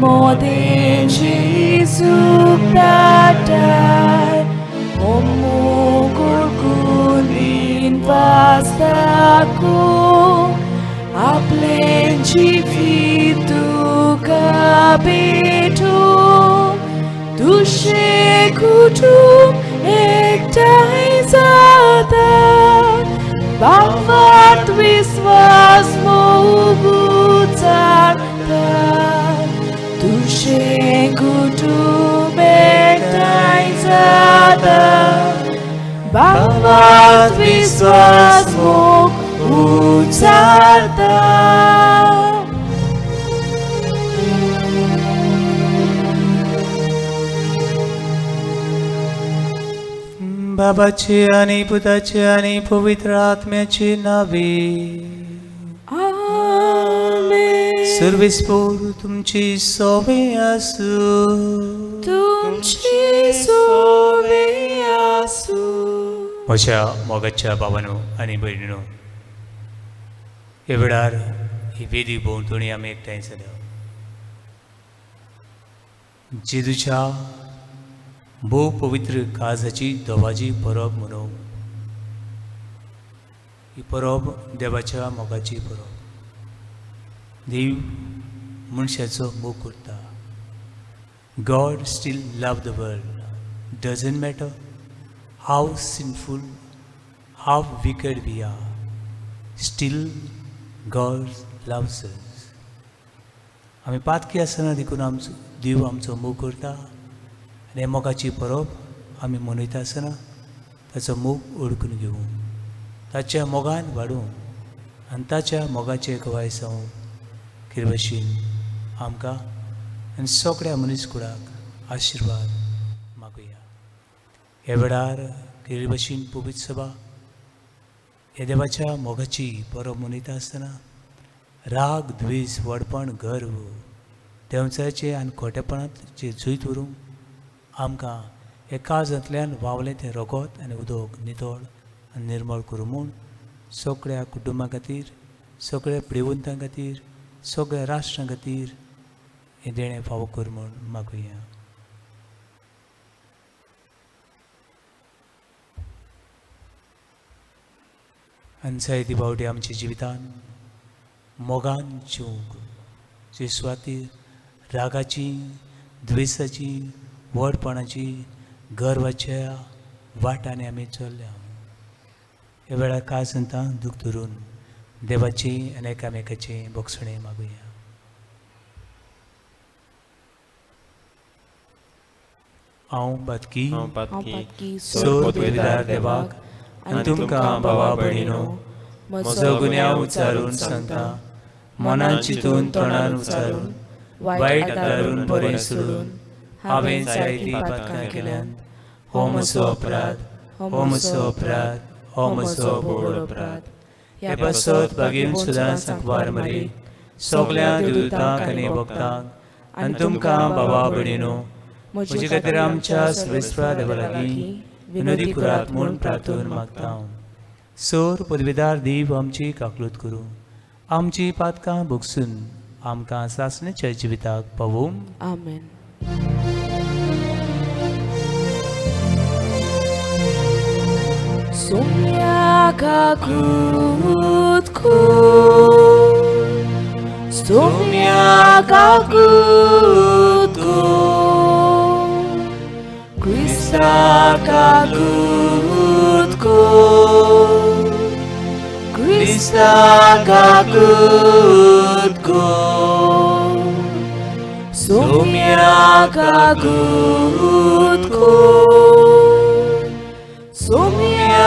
Modem Jesus tatai Omukul kunin pastaku Aplenci fitu kabetu Dushe kutum ektai zata Bhavat viswas mogutsarta Dushe kutum ektai zata Bhavat viswas mogutsarta. बाबाचे आणि पुताचे आणि पवित्र आत्म्याचे नावे. आमेन. सर्वेस्पोर तुमची सोवे आसूं. तुमची सोवे आसूं. म्हज्या मोगाच्या बाबानो आनी भयणीनो, ह्या वेळार ही वेदी भोंवतणी आमी एकठांय जाल्या. जेजूच्या भोव पवित्र काळजाची दवाजी परब मनोवंक. ही परब देवाच्या मोगाची परब. देव मनशाचो मोग करता. God still love the world. Doesn't matter how sinful, how wicked we are, still God loves us. आमी पातकी आसतना देखून आमचो देव आमचो मोग करता आनी मोगाची परब आमी मनयता आसतना ताचो मोग ओळखून घेवूं, ताच्या मोगान वाडूं आनी ताच्या मोगाचे गवाय जावं. कितें भशेन आमकां आनी सगळ्या मनीस कुळाक आशिर्वाद मागुया. ह्या वेळार कितें भशेन पवित्र सभा ह्या देवाच्या मोगाची परब मनयता आसतना राग, द्वेश, व्हडपण, गर्व, देंवचाराचें आनी खोटेपणाचें जैत व्हरूंक आमकां हे काळजांतल्यान वावलें तें रगत आनी उदक नितळ आनी निर्मळ करूं म्हूण सगळ्या कुटुंबां खातीर, सगळ्या पिडेवंतां खातीर, सगळ्या राष्ट्रां खातीर हें देणें फावो कर म्हूण मागुया. आनी जायती फावटी आमच्या जिवितान मोगान जिवंक जे सुवातीर रागाची, द्वेसाची, व्हडपणाची, गर्वाच्या वाटांनी आमी चल्ल्या. ह्या वेळार कांय संतां दूख धरून देवाची आनी एकामेकाची भोगसणें मागुया. हांव बातकी सोर पदवीदार देवाक आनी तुमकां भावा भयणीनो म्हजो गुन्यांव उच्चारून सांगता, मनान चिंतून तोंडान उच्चारून वायट आदारून बरें सोडून हांवें जायतीं पातकां केल्यांत. हो म्हजो अपराध, हो म्हजो अपराध, हो म्हजो व्हड अपराध. हे पासत बागेन सुद्दां सांकवार मरी सगळ्या देवतांक आनी भक्तांक आनी तुमकां बाबा भयणीनो म्हजे खातीर आमच्या सर्वेस्परा देवा लागीं विनोदी करात म्हूण प्रार्थना मागता. सोर पदवीदार देव आमची काकलूत करूं, आमची पातकां भोगसून आमकां सासणेच्या जिविताक पावोवं. आमेन. Sumyakakutku, sumyakakutku, Kristakakutku, Kristakakutku, sumyakakutku, sumyakakutku.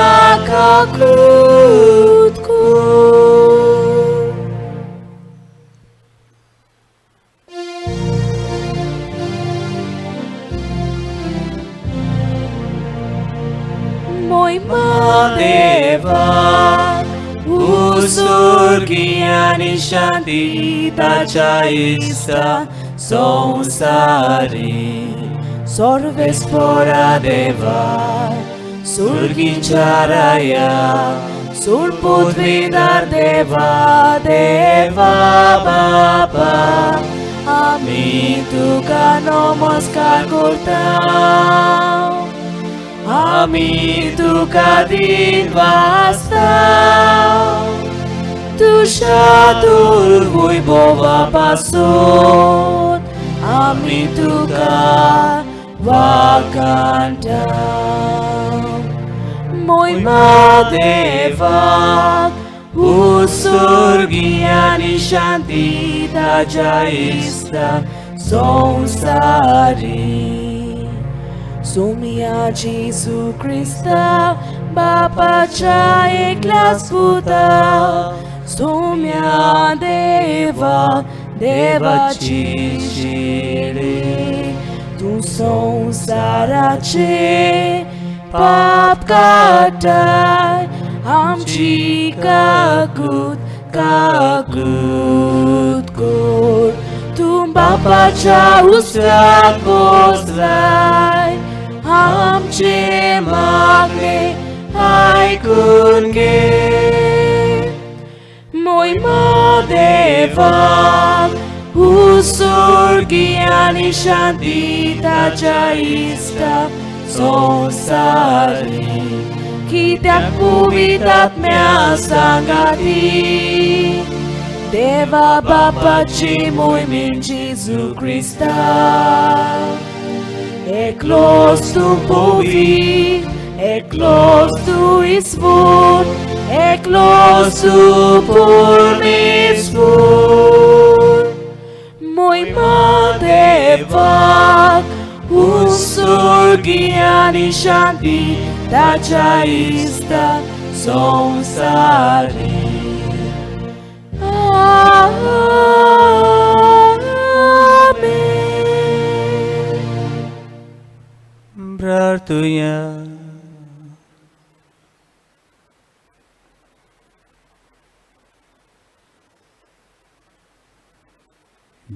Moima deva usurgiyani shanti tachaista samsari Sarvespora deva surgincharaya surpudvidar deva deva baba ami नमस्कार करता आमी तुका दिन वाचता तुज्या दुर्वैभवा पासून आमी तुका वाखाणटा मोहिमा देवाक उत्सर्गी आनी शांती ताज्या इश्टा संवसारी सोम्या जेजू क्रिस्ता बापाच्या एकल्याच पुता सोम्या देवा देवाची शिरे तूं संवसाराचे पाप काडटाय आमची काकूत काकूत कर तूं बापाच्या उस्त्याक बसलाय आमचे मागणे आयकून घे मोहिमा देवाक उत्सर्गी आनी शांती ताज्या इश्टा संवसारी कित्याक पवित्र आत्म्या सांगाती देवा बापाची मोहिमेन जेजू क्रिस्ता एकलोच तूं पवित्र एकलोच तूं ईश्वर एकलोच तूं परमेश्वर मोहिमा देवाक उत्सर्गी आनी शांती ताज्या इश्टा संवसारी. आमेन. प्रार्थुया.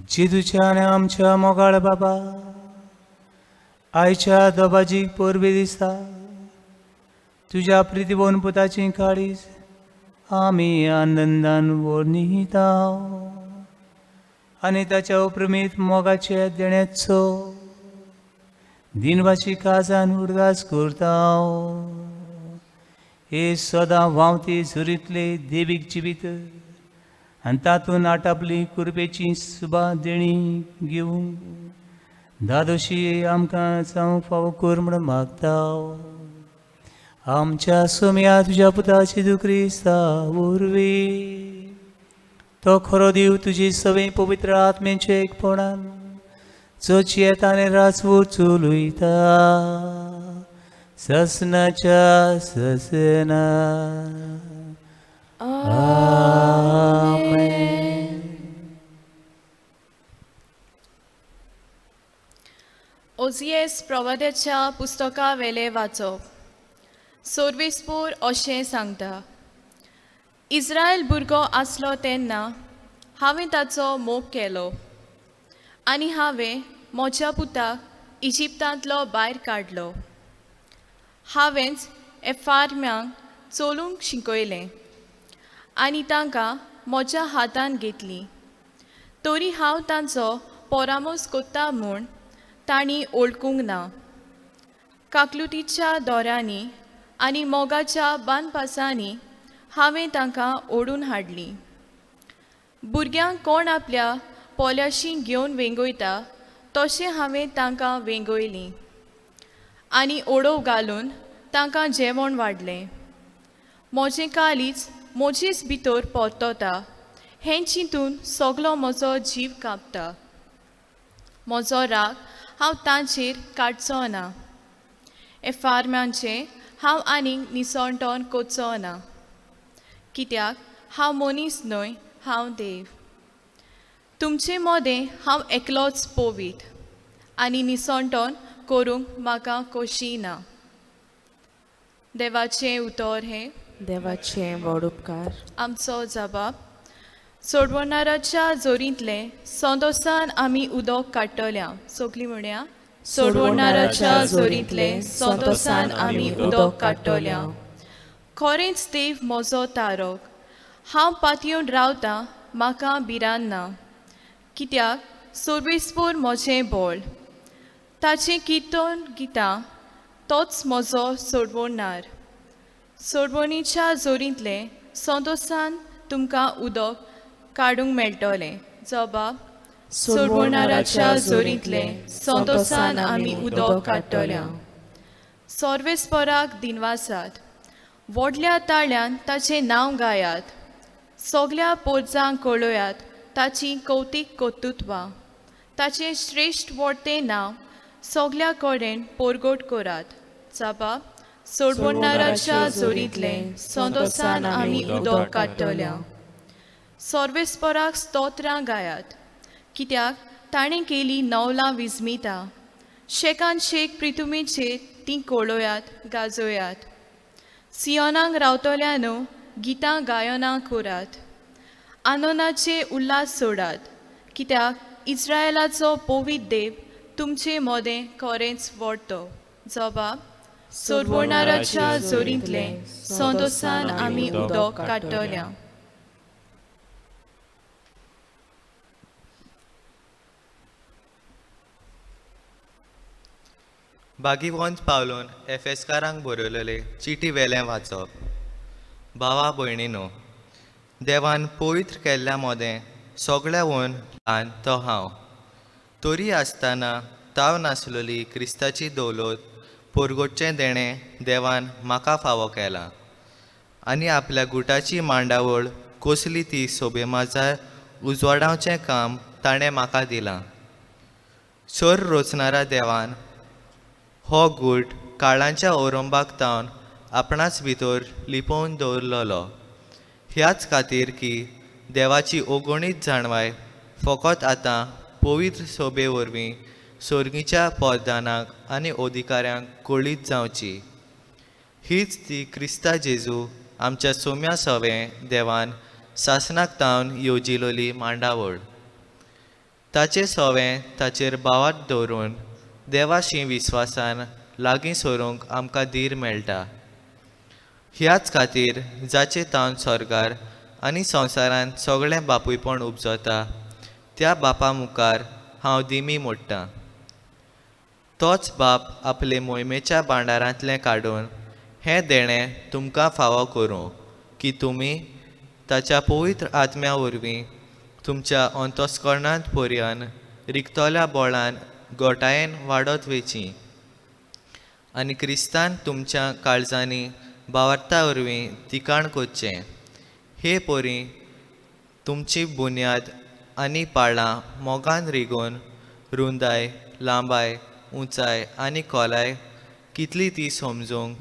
जेजूच्या आनी आमच्या मोगाळ बाबा आयच्या दबाजीक परबी दिसता तुज्या प्रितीबोन पुताची काळीज आमी आनंदान वर्णिता आनी ताच्या उपरमीत मोगाच्या देण्याचो दिनवाची काजान उडगास करता. हे सदां व्हांवती झुरींतले देवीक जिवीत आनी तातूंत आटापली कुरपेची सुबा देणी घेवंक दादोशी आमकां जावंक फावो कर म्हूण मागता. आमच्या सोम्या तुज्या पुताची दुख्रिस्ता वरवीं तो खरो देव तुजी सगळीं पवित्र आत्म्याचे एकपणान चोची येता आनी राजवट चलयता ससनाच्या ससना. आमेन. ओझियस प्रवाद्याच्या पुस्तका वेले वाचप. सोर्विसपूर अशें सांगता, इस्रायल भुरगो आसलो तेन्ना हांवें ताचो मोग केलो आनी हांवें म्हज्या पुताक इजिप्तांतलो भायर काडलो. हांवेंच एफार्म्यांक चलूंक शिकयलें आनी तांकां म्हज्या हातान घेतलीं, तरी हांव तांचो परामोस कोत्ता म्हूण तांणी वळखूंक ना. काकलुतीच्या दोऱ्यांनी आनी मोगाच्या बांदपासांनी हांवें तांकां ओडून हाडलीं. भुरग्यांक कोण आपल्या पोल्याशी घेवन वेंगयता तशें हांवें तांकां वेंगयलीं आनी ओडोव घालून तांकां जेवण वाडलें. म्हजें काळीज म्हजेच भितर परतता हें चिंतून सगलो म्हजो जीव कांपता. म्हजो राग हांव तांचेर काडचो ना, एफार्म्यांचें हांव आनीक निसणटोन कोचो ना, कित्याक हांव मनीस न्हय, हांव देव. तुमचे मदें हांव एकलोच पवीत आनी निसणटोन करूंक म्हाका खोशी ना. देवाचें उतर हें. देवाचें व्हड उपकार. आमचो जबाब. सोडवणाराच्या जोरींतलें संतोसान आमी उदक काडटल्या. सगलीं म्हणया, सोडवणाराच्या जोरींतलें संतोसान आमी उदक काडटल्या. खरेंच देव म्हजो तारक, हांव पातयेवन रावतां, म्हाका भिरांत ना, कित्याक सोर्विसपूर म्हजें बळ. ताचें किर्तन गितां तोच म्हजो सोडवणार. सोडवणीच्या जोरींतलें संतोसान तुमकां उदक काडूंक मेळटलें. जबाब सोडवणाराच्या जोरींतलें संतोसान आमी उदक काडटल्या. सर्वेस्पराक दिनवासात, व्हडल्या ताळ्यान ताचें नांव गायात. सगल्या पोरजांक कळयात ताची कौतीक कर्तृत्वां. ताचें श्रेश्ठ व्हडतें नांव सगल्या कडेन परगट करात. जबाब सोडवणाराच्या जोरींतलें संतोसान आमी उदक काडटल्या. सर्वेस्पराक स्तोत्रां गायात, कित्याक ताणें केली नवलां विस्मिता. शेकान शेक प्रितुमीचेर तीं कळयात गाजोयात. सियोनाक रावतल्यानो गितां गायनां करात, आनंदाचे उल्हास सोडात, कित्याक इस्रायलाचो पवित्र देव तुमचे मदें खरेंच व्हडतो. जबाब सोडवणाराच्या जोरींतलें संतोसान आमी उदक काडटल्या. भागीवंत पावलून एफेस्कारांक बरयलेले चिटी वेलें वाचप. भावा भयणीनो, देवान पवित्र केल्ल्या मोदें सगळ्यावन ल्हान तो हांव, तरी आसतना ताव नासलोली क्रिस्ताची दौलत परगटचें देणें देवान म्हाका फावो केलां आनी आपल्या गुटाची मांडावळ कसली ती सोबेमाजार उजवाडावचें काम ताणें म्हाका दिलां. सर रोचणारा देवान हो गूट काळांच्या औरंबाक तावन आपणाच भितर लिपोवन दवरलेलो, ह्याच खातीर की देवाची ओगणीत जाणवाय फकत आतां पवित्र सोबे वरवीं सोर्गीच्या पदानाक आनी अधिकाऱ्यांक कळीत जावची. हीच ती क्रिस्ता जेजू आमच्या सोम्या सवें देवान सासणाक तावन येवजिलोली मांडावळ. ताचे सवें ताचेर भावात दवरून देवाशी विस्वासान लागीं सरूंक आमकां धीर मेळटा. ह्याच खातीर जाचे तावन स्वर्गार आनी संवसारांत सगळें बापूयपण उपजता त्या बापा मुखार हांव दिमी मोडटां. तोच बाप आपले मोहिमेच्या भांडारांतलें काडून हें देणें तुमकां फावो करूं की तुमी ताच्या पवित्र आत्म्या वरवीं तुमच्या अंतस्करणांत पर्यान रिगतल्या बोळान गोटायेन वाडत वेची आनी क्रिस्तान तुमच्या काळजांनी भावार्था वरवीं तिकाण करचें. हे परी तुमची बुन्याद आनी पाळां मोगान रिगोवन रुंदाय, लांबाय, उंचाय आनी खोलाय कितली ती समजूंक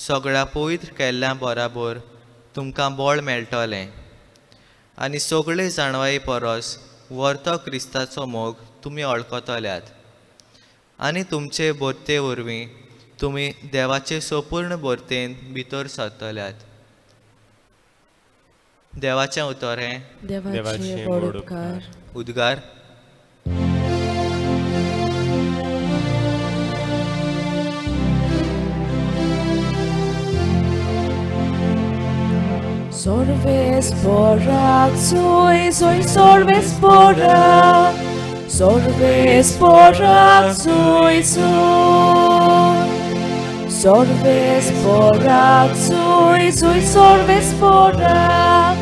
सगळ्या पवित्र केल्ल्या बराबर तुमकां बळ मेळटलें आनी सगळे जाणवाये परस व्हरतो क्रिस्ताचो मोग तुमी वळखतल्यात आनी तुमचे भरते वरवीं तुमी देवाचे संपूर्ण भरतेन भितर सरतल्यात. देवाचें उतर हें देवाचे व्हड उपकार. उद्गार. Sorves porrak, sui, sui, sorves porrak, sorves porrak, sui, sui. Sorves porrak, sui, sui, sorves porrak,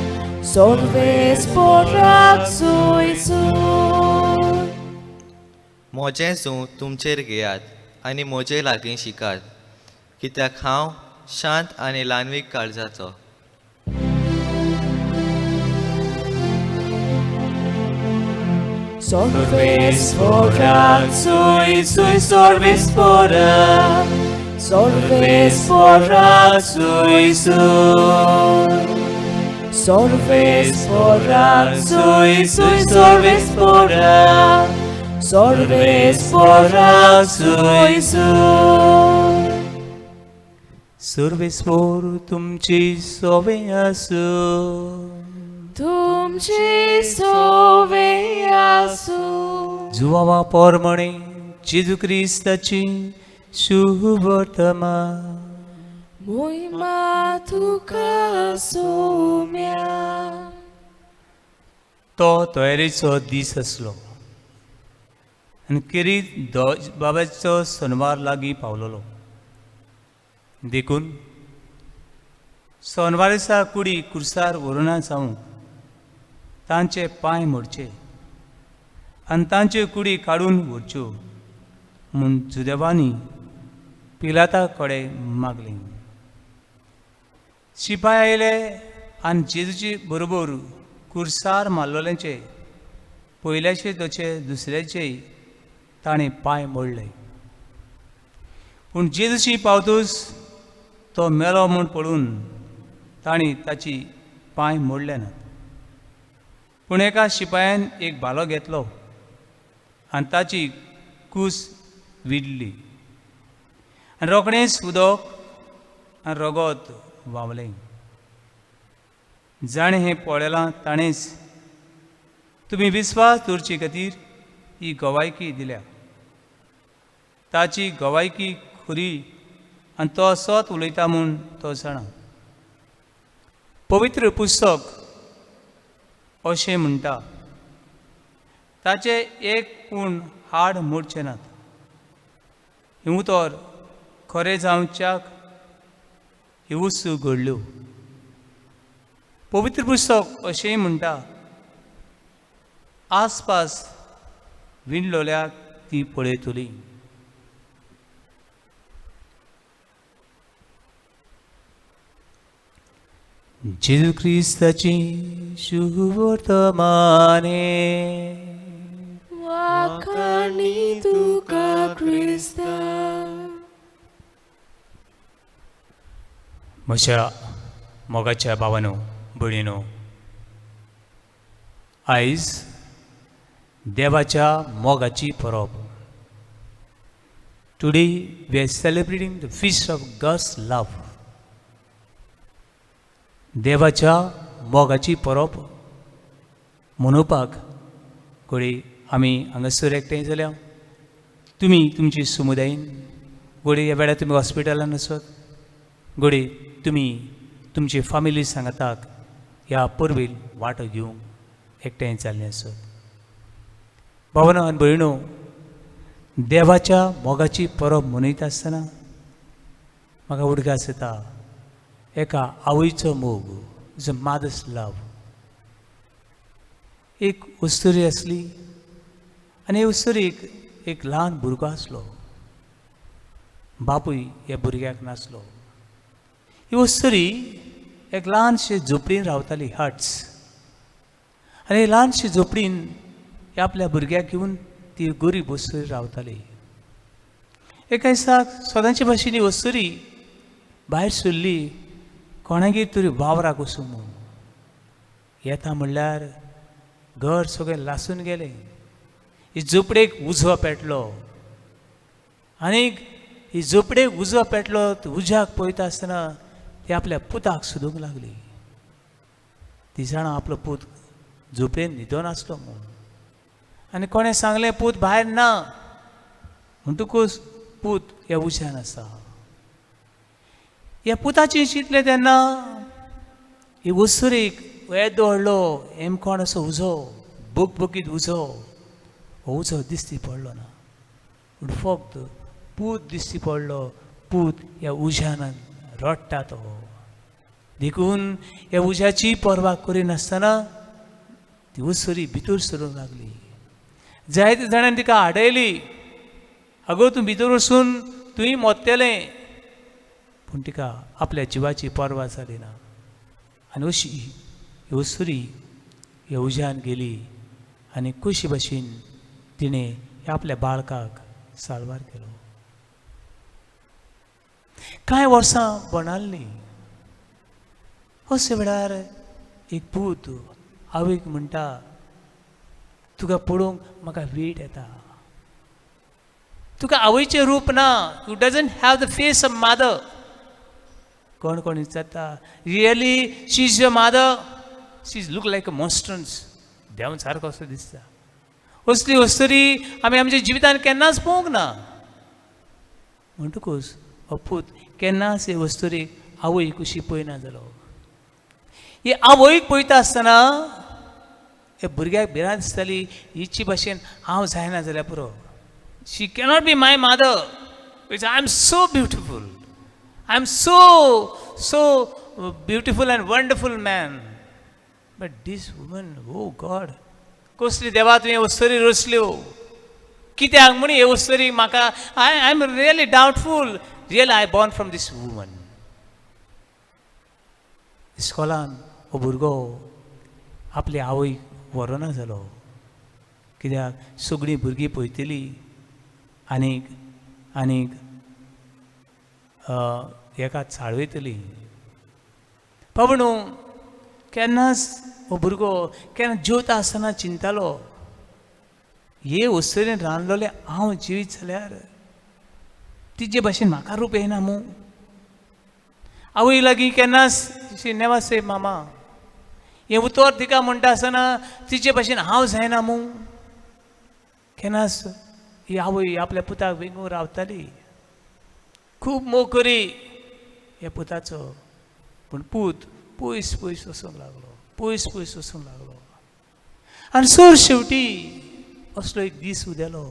sorves porrak, sui, sui. म्हजें जूं तुमचेर घेयात आनी म्हजे लागीं शिकात, कित्याक हांव शांत आनी ल्हानवीक काळजाचो. Sorves porrak, sui, sui, sorves porrak, sorves porrak, sui, sui. Sorves porrak, sui, sui, sorves porrak, sorves porrak, sui, sui. सर्वेस्पोर तुमची सोवे आसूं, तुमची सोवे आसूं. जुवावा पोरमणे जेजू क्रिस्ताची शुभवर्तमान. मोहिमा तुका सोम्या. तो तयारेचो दीस आसलो. आनी खेरीत बाबाचो सनवार लागीं पावलोलो. देखून सोनवार दिसा कुडी कुर्सार व्हरूना जावंक तांचे पांय मोडचे आनी तांच्यो कुडी काडून व्हरच्यो म्हूण जुदेवांनी पिलाता कडेन मागलें. शिपाय आयले आनी जेजूचे बरोबर कुर्सार मारलेल्यांचे पयल्याचे तशे दुसऱ्याचेय ताणें पांय मोडले. पूण जेजूशी पावतूच तो मेलो म्हूण पळोवन तांणी ताची पांय मोडले नात. पूण एका शिपायान एक भालो घेतलो आनी ताची कूस विडली आनी रोखडेंच उदक आनी रगत व्हांवलें. जाणें हें पळयलां ताणेंच तुमी विस्वास दवरचे खातीर ही गवायकी दिल्या. ताची गवायकी खरी आनी तो सत उलयता म्हूण तो जाणा. पवित्र पुस्तक अशें म्हणटा, ताचें एक पूण हाड मोडचें नात. हें उतर खरें जावच्याक ह्यो वस्तू घडल्यो. पवित्र पुस्तक अशेंय म्हणटा, आसपास विणलोल्याक ती पळयतली. जेजू क्रिस्ताची शुभवर्तमाने. वाखाणी तुका क्रिस्ता. म्हज्या मोगाच्या भावानो भयणीनो, आयज देवाच्या मोगाची परब. Today we are celebrating the feast of God's love. देवाच्या मोगाची परब मनोवपाक घडये आमी हांगासर एकठांय जाल्या. तुमी तुमची समुदायेन घडये ह्या वेळार तुमी हॉस्पिटलान आसत, घडये तुमी तुमची फामिली सांगाताक ह्या परबेन वांटो घेवंक एकठांय जाल्ले आसत. भावना आनी भयणो, देवाच्या मोगाची परब मनयता आसतना म्हाका उडगास येता एका आवयचो मोग, is a mother's love. एक अस्तुरी आसली आनी हे अस्तुरीक एक ल्हान भुरगो आसलो. बापूय ह्या भुरग्याक नासलो. ही अस्तुरी एक ल्हानशे झोपडीन रावताली, हट्स. आनी ल्हानशे झोपडीन ह्या आपल्या भुरग्याक घेवन ती गरीब अस्तुरी रावताली. एका दिसाक सदांचे भाशेन ही अस्तुरी भायर सरली कोणागेर तरी वावराक वचूं म्हूण. येता म्हणल्यार घर सगळें लासून गेलें. ही झोपडेक उजो पेटलो आनीक ही झोपडेक उजो पेटलो. उज्याक पळयता आसतना ती आपल्या पुताक सोदूंक लागली. ती जाणा आपलो पूत झोपडेन न्हिदोन आसलो म्हूण. आनी कोणें सांगलें पूत भायर ना, म्हणटकूच पूत ह्या उज्यान आसा. ह्या पुताची चिंतलें तेन्ना ही वस्तुरीक येदो व्हडलो हेमकोण असो उजो, बुकबुकीत उजो, हो उजो दिसती पडलो ना, पूण फक्त पूत दिसती पडलो. पूत ह्या उज्यान रडटा तो. देखून ह्या उज्याची पर्वा करिनासतना ती वस्तुरी भितर सरूंक लागली. जायते जाणांनी तिका आडयली, अगो तूं भितर वचून तुवें मोत्तेलें. पूण तिका आपल्या जिवाची पर्वा जाली ना आनी अशी ही वस्तुरी ह्या उज्यान गेली आनी कशी भाशेन तिणें ह्या आपल्या बाळकाक साल्वार केलो. कांय वर्सां बनाल्लीं. अशे वेळार एक पूत आवयक म्हणटा, तुका पळोवंक म्हाका वीट येता, तुका आवयचें रूप ना, you doesn't have the face of mother. कोण कोण विचारता, really she is your mother, she is look like a monstrance. देव सारको असो दिसता. असली अस्तुरी आमी आमच्या जिवितान केन्नाच पळोवंक ना. म्हणटकूच हो पूत केन्नाच हे अस्तुरीक आवय कशी पळयना जालो. ही आवयक पळयता आसतना हे भुरग्याक भिरांत दिसताली, हिची भाशेन हांव जायना जाल्यार पुरो. She cannot be my mother because I am so beautiful, I am so so beautiful and wonderful man, but this woman, oh God, कसली देवा तुवें अस्तरी रचल्यो कित्याक म्हूण हे अस्तरी म्हाका. I am really doubtful, real I born from this woman. इस्कॉलान हो भुरगो आपले आवयक व्हरना जालो, कित्याक सगळीं भुरगीं पळयतलीं आनीक आनीक हेका चाळयतलीं. बाबा केन्नाच हो भुरगो केन्ना जेवता आसतना चिंतालो, हे अस्तरेन रांदलोलें हांव जिवीत जाल्यार तिजे भाशेन म्हाका रूप येना मू. आवय लागीं केन्नाच शी नेवा से मामा हें उतर तिका म्हणटा आसतना तिचे भाशेन हांव जायना मू. केन्नाच ही आवय आपल्या पुताक वेंगून रावताली, खूब मोग करी ह्या पुताचो, पूण पूत पयस पयस वचूंक लागलो, पयस पयस वचूंक लागलो. आनी सर शेवटी असलो एक दीस उदेलो,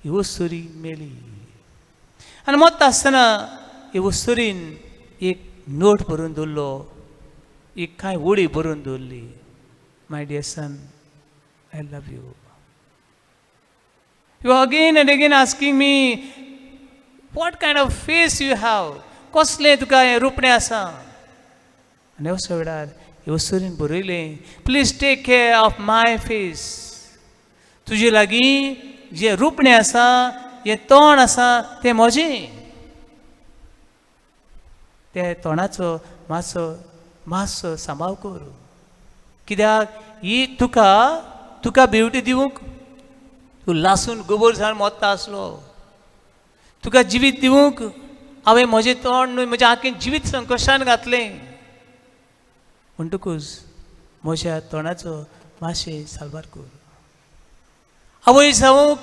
ही अस्तुरी मेली. आनी मत्ता आसतना हे अस्तुरीन एक नोट बरोवन दवरलो, एक कांय वळी बरोवन दवरली, my dear son, I love you. You are again and again asking me what kind of face you have, कसलें तुका हें रुपणें आसा. आनी असो वेळार हे अस्तुरीन बरयलें, please take care of my face. तुजे लागीं जें रुपणें आसा, हें तोंड आसा तें म्हजें, ते तोंडाचो मातसो मातसो सांबाळ कर, कित्याक ही तुका तुका ब्युटी दिवंक तूं लासून गोबोर जावन मोत्ता आसलो, तुका जिवीत दिवंक हांवें म्हजें तोंड न्हय म्हज्या आंखेन जिवीत संकश्टान घातलें, म्हणटकूच म्हज्या तोंडाचो मातशें साल्वार कर. आवय जावंक,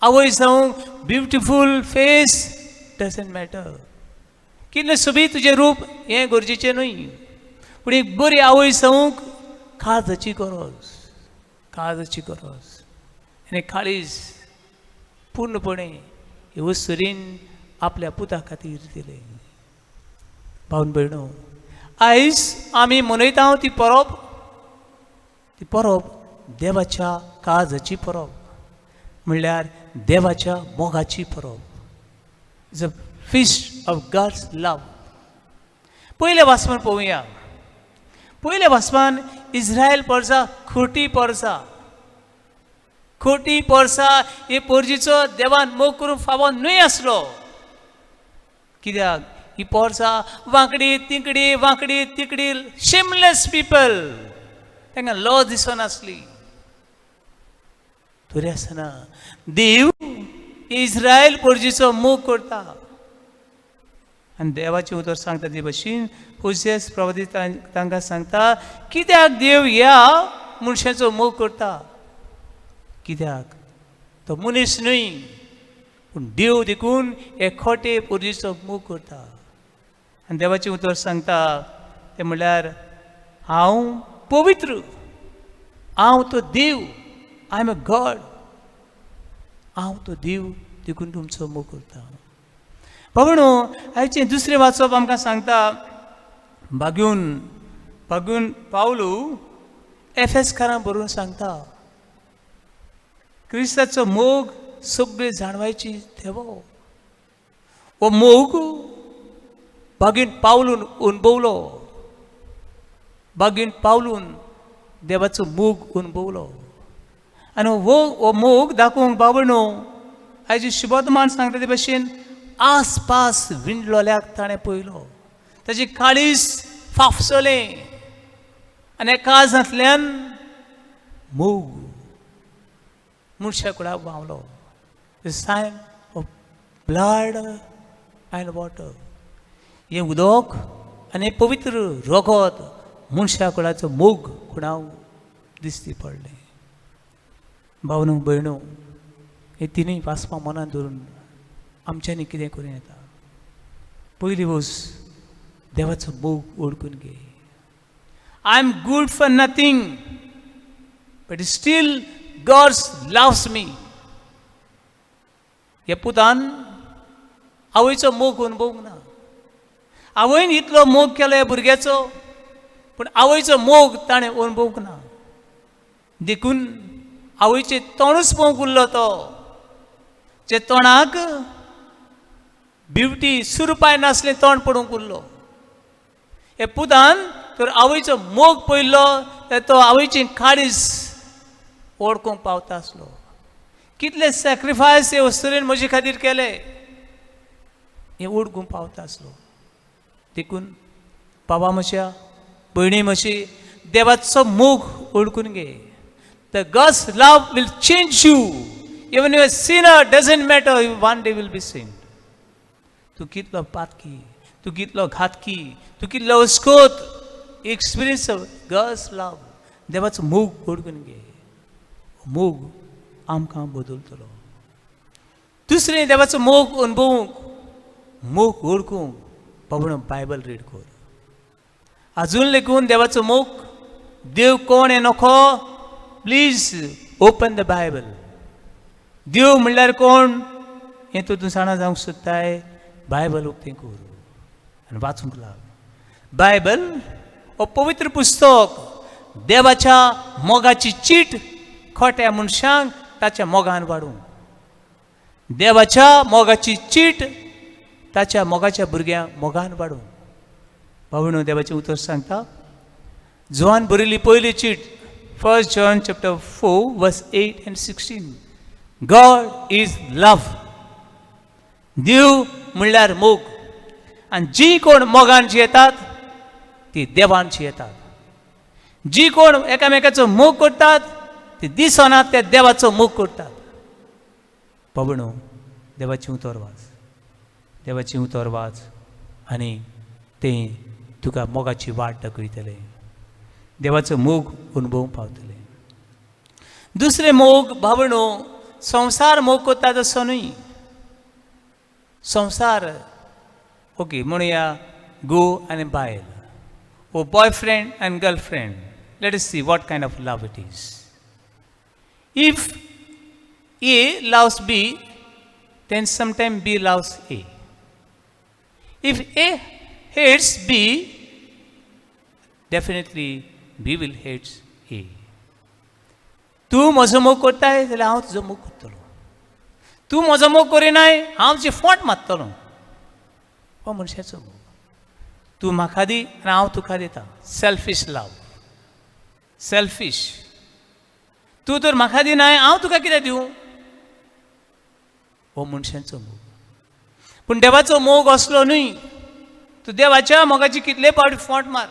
आवय जावंक ब्युटिफूल फेस डजंट मॅटर, कितलें सोबीत तुजें रूप हें गरजेचें न्हय, पूण एक बरी आवय जावंक काळजाची गरज, काळजाची गरज. आनी काळीज पूर्णपणे हे अस्तुरीन आपल्या पुता खातीर दिलें. भावन भयणो, आयज आमी मनयता ती परब, ती परब देवाच्या काळजाची परब, म्हणल्यार देवाच्या मोगाची परब. It's a feast of God's love. पयल्या वाचपान पळोवया. पयल्या वाचपान इस्रायल परजा खोटी परजा, खोटी परसा हे पोरजीचो देवान मोग करूंक फावो न्हय आसलो, कित्याक ही पोरसा वांकडी तिकडी वांकडी तिकडी शेमलेस पिपल, तांकां लॉ दिसनासली. तरी आसतना देव इस्रायल पोरजीचो मोग करता. आनी देवाचें उतर सांगता ते भशेन होसेस प्रवादी तांकां सांगता, कित्याक देव ह्या मनशाचो मोग करता, कित्याक तो मनीस न्हय पूण देव देखून हे खोटे पोरजीचो मोग करता. आनी देवाचें उतर सांगता तें म्हणल्यार हांव पवित्र, हांव तो देव, I am a God, हांव तो देव देखून तुमचो मोग करता. बाबणो आयचें दुसरें वाचप आमकां सांगता, बागून बागून पावलू एफएसकारां बरोवन सांगता, क्रिस्ताचो मोग सगळे जाणवायची देवो, हो मोग बागीन पावलून अणभवलो, बागीन पावलून देवाचो मोग अणभवलो. आनी हो मोग दाखोवंक बाबणो आयज शुभोदमान सांगता ते भशेन आसपास विंडलोल्याक ताणें पळयलो, ताची काळीज फाफसलें आनी काळजांतल्यान मोग मनशा कुडाक व्हांवलो. The sign of blood and water, हें उदक आनी पवित्र रगत मनशा कुडाचो मोग कुणाक दिसती पडलें. भावनो भयणो, हे तिनूय वाचपां मनान धरून आमच्यांनी कितें करूं येता. पयली वस्त देवाचो मोग ओळखून घे. I am good for nothing but still God's loves me. ह्या पुतान आवयचो मोग अणभवूंक ना. आवयन इतलो मोग केलो ह्या भुरग्याचो, पूण आवयचो मोग ताणें अणभवूंक ना. देखून आवयचें तोंडूच पळोवंक उरलो तो, जे तोंडाक बिवटी सुरपाय नासलें तोंड पडूंक उरलो. हे पुतान तर आवयचो मोग पळयल्लो तर तो आवयची काळीज वळखूंक पावता आसलो. कितले सॅक्रिफायस हे वस्तुरेन म्हजे खातीर केले हें वळखूंक पावता आसलो. देखून बाबा म्हज्या, भयणी म्हजी, देवाचो मोग वळखून घे. The God's love will change you. Even you a sinner doesn't matter, you one day will be saint. तूं कितलो पातकी, तूं कितलो घातकी, तूं कितलो अस्कोत, एक्सपिरियन्स गॉड्स लव. देवाचो मोग वळखून घे. मोग आमकां बदलतलो. दुसरें, देवाचो मोग अणभवूंक, मोग वळखूंक बाबा बायबल रीड कर. आजून लेगून देवाचो मोग, देव कोण हें नको, प्लीज ओपन the Bible. देव म्हणल्यार कोण हें तूं तूं जाणा जावंक सोदताय, बायबल उक्तें कर आनी वाचूंक लाग. बायबल हो पवित्र पुस्तक, देवाच्या मोगाची चीट खोट्या मनशांक ताच्या मोगान वाडूंक. देवाच्या मोगाची चीट ताच्या मोगाच्या भुरग्यांक मोगान वाडूंक. भावणो, देवाचें उतर सांगता, जोहान बरयली पयली चीट, First John chapter 4 verse 8 and 16, God is love. देव म्हणल्यार मोग, आनी जी कोण मोगान जियेतात ती देवान जियेतात. जी कोण एकामेकाचो मोग करतात ती दिसना त्या देवाचो मोग करतात. बाबणो, देवाचें उतर वाच, देवाचें उतर वाच आनी तें तुका मोगाची वाट दाखयतलें, देवाचो मोग अणभवूंक पावतलें. दुसरें मोग भावणो, संवसार मोग करता तसो न्हय. संवसार ओके म्हणुया, घोव आनी बायल वो boyfriend and girlfriend. Let us see what kind of love it is. If A loves B, then sometime B loves A. If A hates B, definitely B will hate A. तूं म्हजो मोग करताय जाल्यार हांव तुजो मोग करतलो, तूं म्हजो मोग करिनाय हांव तुजी फोट मारतलो. हो मनशाचो मोग. तूं म्हाका दी आनी हांव तुका दिता. Selfish love, selfish. तूं तर म्हाका दिनाय, हांव तुका कितें दिवं? हो मनशाचो मोग. पूण देवाचो मोग असलो न्हय. तूं देवाच्या मोगाची कितले फावटी फोट मार,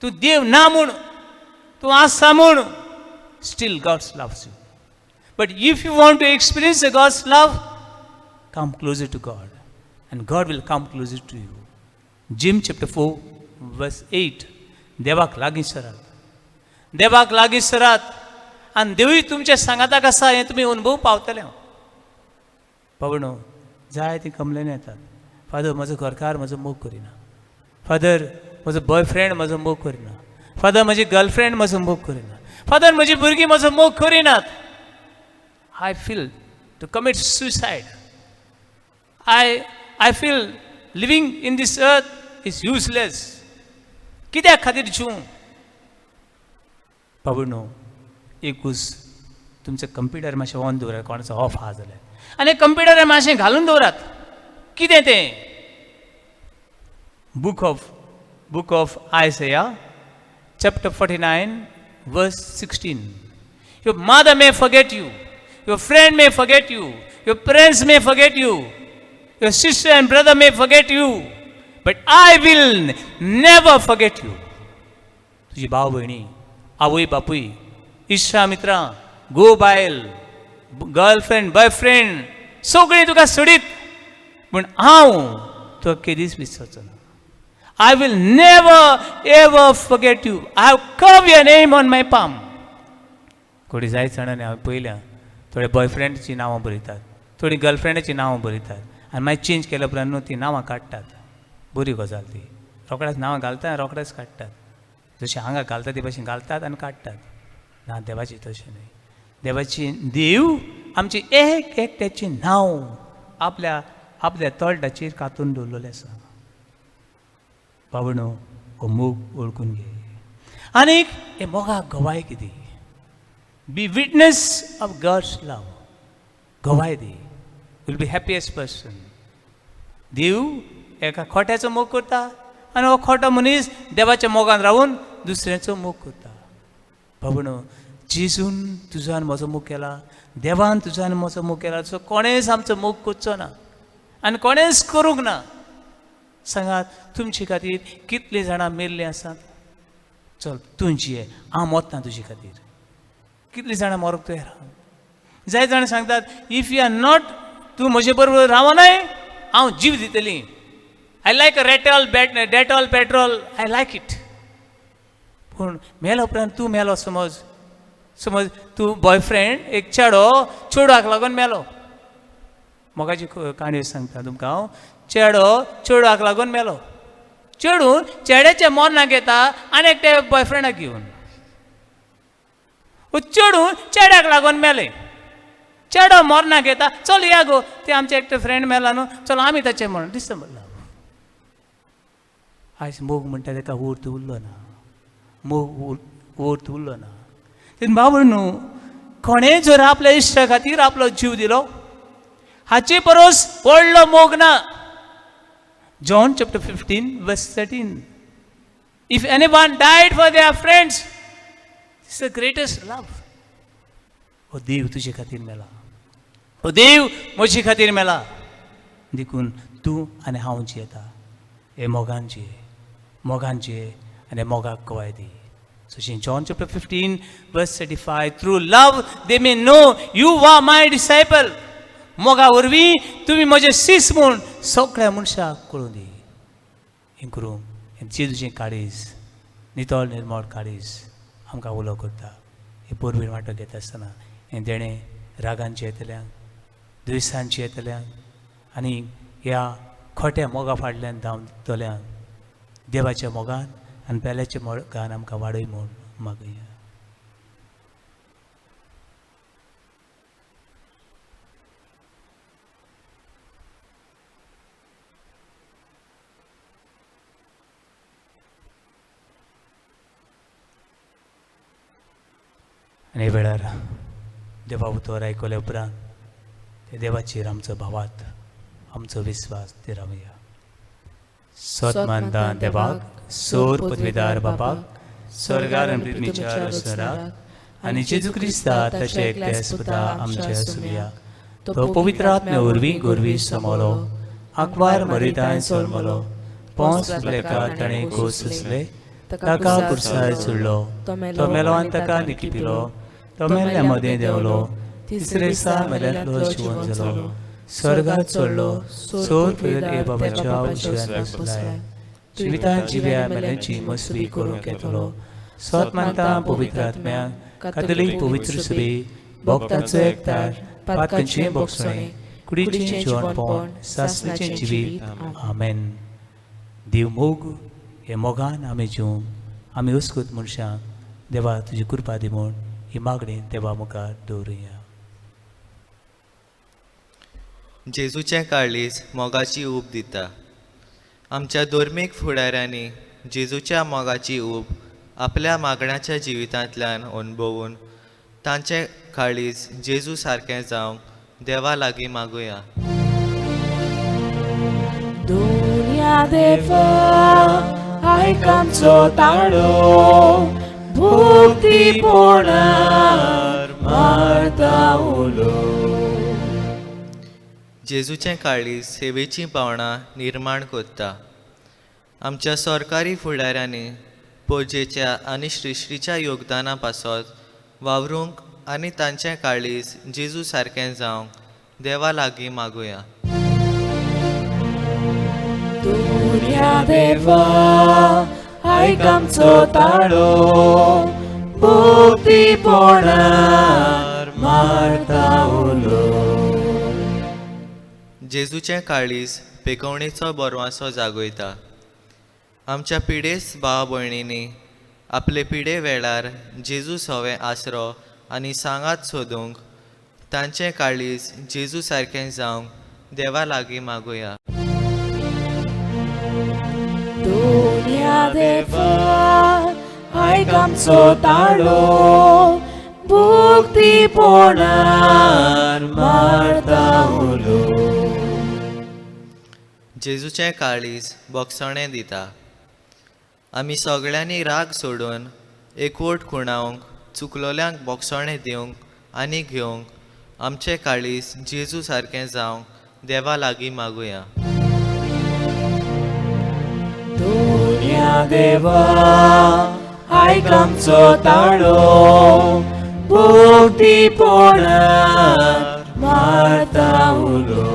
तूं देव ना म्हूण, तूं आसा म्हूण, still God's loves you. But if you want to experience the God's love, come closer to God and God will come closer to you. James chapter 4 verse 8. देवाक लागीं सरात, देवाक लागीं सरात आनी देवूय तुमच्या सांगाताक आसा हें तुमी अणभव पावतले. पावणो, जाय ती कंप्लेन येतात. फादर, म्हजो घरकार म्हजो मोग करिना. फादर, म्हजो बॉयफ्रेंड म्हजो मोग करिना. फादर, म्हजी गर्लफ्रेंड म्हजो मोग करिना. फादर, म्हजी भुरगीं म्हजो मोग करिनात. I feel to commit suicide. I feel living in this earth is useless. कित्या खातीर जिवूं? बाबू, एकूच तुमचें कंप्युटर मातशें ऑन दवरात, कोणाचो ऑफ आहा जाल्यार, आनी कंप्युटर मातशें घालून दवरात. कितें तें? Book of Isaiah chapter 49 verse 16. Your mother may forget you, your friend may forget you, your parents may forget you, your sister and brother may forget you, but I will never forget you. तुजी भाव भयणी, आवय बापूय, इश्टा मित्रां, घोव बायल, girlfriend boyfriend सगळीं तुका सोडीत, पूण हांव तुका केदीच विसरचो ना. I will never ever forget you. I have carved your name on my palm. थोडी जायत जाणांनी हांवें पळयल्या, थोडे बॉयफ्रेंडची नांवां बरयतात, थोडीं गर्लफ्रेंडाचीं नांवां बरयतात आनी मागीर चेंज केल्या उपरांत न्हू ती नांवां काडटात. बरी गजाल ती. रोखडेच नांवां घालता आनी रोखडेच काडटात. जशें हांगा घालता ते भशेन घालतात आनी काडटात. ना, देवाची तशें न्हय. देवाची, देव आमची एक एकट्याचें नांव आपल्या आपल्या तळटाचेर कातून दवरलेलें आसा. बाबणो हो मोग वळखून घे आनीक हे मोगाक गवाय कितें. Be witness of God's love. गवाय the, will be happiest person. देव एका खोट्याचो मोग करता आनी हो खोटो मनीस देवाच्या मोगान रावून दुसऱ्याचो मोग करता. बाबणो जेजून तुजो आनी म्हजो मोग केला, देवान तुजो आनी म्हजो मोग केला. सो कोणेंच आमचो मोग करचो ना आनी कोणेंच करूंक ना. सांगात तुमचे खातीर कितलीं जाणां मेल्लीं आसात. चल तूं जिये, हांव मरता तुजे खातीर. कितलीं जाणां मरोंक तयार आहा. जाय जाणां सांगतात if you are not, तूं म्हजे बरोबर रावनाय हांव जीव दितली. I like a rattle Dettol petrol, I like it. पूण मेल्या उपरांत तूं मेलो, समज समज तूं बॉयफ्रेंड एक चेडो चेडवाक लागून मेलो. मोगाची काणी सांगता तुमकां हांव. चेडो चेडवाक लागून मेलो. चेडून चेड्याच्या मरणाक येता आनी एकट्या बॉयफ्रेंडाक घेवन. चेडून चेड्याक लागून मेलें. चेडो मरणाक येता, चल या गो, ते आमचे एकटे फ्रेंड मेला न्हू, चल आमी ताचें म्हणून दिसता म्हणला. आयज मोग म्हणटा ताका अर्थ उरलो ना, मोग अर्थ उरलो ना. तेन्ना बाबू न्हू कोणें जर आपल्या इश्टा खातीर आपलो जीव दिलो हाचे परस व्हडलो मोग ना. John chapter 15 verse 13, if anyone died for their friends it's the greatest love. हो देव तुजे खातीर मेला, हो देव म्हजे खातीर मेला. देखून तूं आनी हांव जियेता हे मोगान जिये, मोगान जिये आनी मोगाक गवाय दी. So John chapter 15 verse 35, through love they may know you are my disciple. मोगा वरवीं तुमी म्हजे सीस म्हूण सगळ्या मनशाक कळूं दी. हें करूंक हें जेजूचें काळीज, नितळ निर्मळ काळीज आमकां उलो करता. हे पोरवीर वांटो घेता आसतना हें देणें रागान जियेतल्यांक, दुयेंसान जियेतल्यांक आनी ह्या खोट्या मोगा फाटल्यान धांवतल्यांक देवाच्या मोगान आनी पेल्याच्या मोगान आमकां वाडय म्हूण मागया. आनी हे वेळार देवा उतर आयकल्या उपरांत ते देवाचेर आमचो भावार्थ, आमचो विस्वास ते रावया. सत मानता देवाक, सोर पदवीदार बापाक, स्वर्गार आनी पृथ्वीच्या रचणाराक आनी जेजू क्रिस्ता ताच्या एकल्या पुता आमच्या सुमया, तो पवित्र आत्म्या वरवीं गोरवी समलो, आंकवार मरितांय जल्मलो, पोंस लेखा ताणें खोस सोंसले, ताका कुर्सार चडलो, तो मेलो आनी ताका निकिपिलो, तो मेल्ल्या मदें देंवलो, तिसरे दिसा मेल्यांतलो जिवन जालो, स्वर्गात चडलो, सोर पयर बाबाच्या उजव्यान बसलाय, जिवितान जिव्या मेल्यांची मसवी करूंक येतलो. सत मानता पवित्र आत्म्याक, कातोलीक पवित्र सभे, भक्तांचो एकतार, पातकांचें भोगसणें, कुडीचें जिवनपण, सासणाचें जिवीत. आमेन. देव मोग हे मोगान आमी जिवंक, आमी अस्कूत मनशांक देवा तुजी कृपा दी म्हूण ही मागणी देवा मुखार दवरुया. जेजूचें काळीज मोगाची ऊब दिता. आमच्या धर्मीक फुडाऱ्यांनी जेजूच्या मोगाची ऊब आपल्या मागण्याच्या जिवितांतल्यान अणभवून तांचें काळीज जेजू सारकें जावंक देवा लागीं मागुया. दुनिया देवा आयक आमचो ताळो, भक्तीपणार मारता उलो. जेजूचें काळीज सेवेचीं भावनां निर्माण करता. आमच्या सरकारी फुडाऱ्यांनी पोजेच्या आनी श्रीश्रीच्या योगदाना पासत वावरूंक आनी तांचें काळीज जेजू सारकें जावंक देवा लागीं मागुया. दुनिया देवा आयक आमचो ताळो, भक्तीपणार मारता उलो. जेजूचें काळीज पेकोवणेचो बरवासो जागयता. आमच्या पिडेस्त भाव भयणींनी आपले पिडे वेळार जेजू सवें आसरो आनी सांगात सोदूंक तांचें काळीज जेजू सारकें जावंक देवा लागीं मागुया. दुनिया देवा आयक आमचो ताळो, भक्तीपणान मारता उलो. जेजूचें काळीज बोगसणें दिता. आमी सगळ्यांनी राग सोडून एकवट खुणावंक, चुकलोल्यांक बोगसणें दिवंक आनी घेवंक आमचें काळीज जेजू सारकें जावंक देवा लागीं मागुया. दुनिया देवा आयक आमचो ताळो, भक्तीपणान मारता उलो.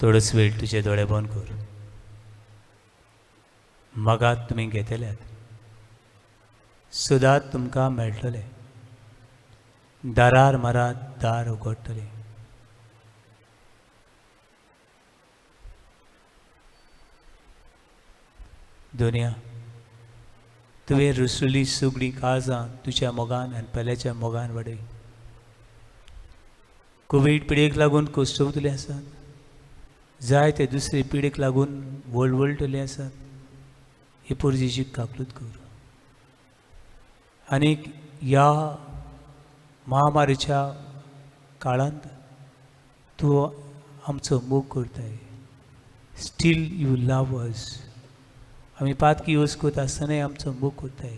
थोडोच वेळ तुजे दोळे बंद कर. मागात तुमी घेतल्यात, सदांच तुमकां मेळटले. दारार मारात, दार उगडटलें. दुनिया तुवें रुसुली सगळीं काळजां तुज्या मोगान आनी पेल्याच्या मोगान वाडय. कोवीड पिडेक लागून कोसवतले आसात, जाय ते दुसरे पिडेक लागून वळवळटले आसात. ही पोरजेची काकलूत कर आनीक ह्या महामारीच्या काळांत तूं आमचो मोग करताय. स्टील you love अस. आमी पातकी यूज करता आसतनाय आमचो मोग करताय.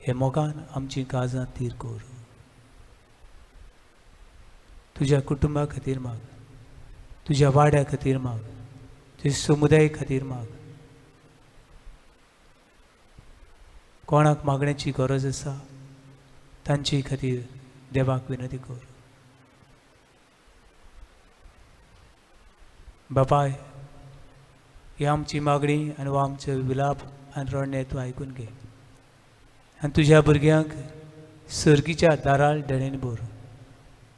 हे मोगान आमची काळजां तीर कर. तुज्या कुटुंबा खातीर माग, तुज्या वाड्या खातीर माग, तुज्या समुदाय खातीर माग. कोणाक मागण्याची गरज आसा तांचे खातीर देवाक विनंती कर. बापाय, ही आमची मागणी आनी हो आमचो विलाप आनी रडणें तूं आयकून घे आनी तुज्या भुरग्यांक सर्गीच्या दारार देणेन भर.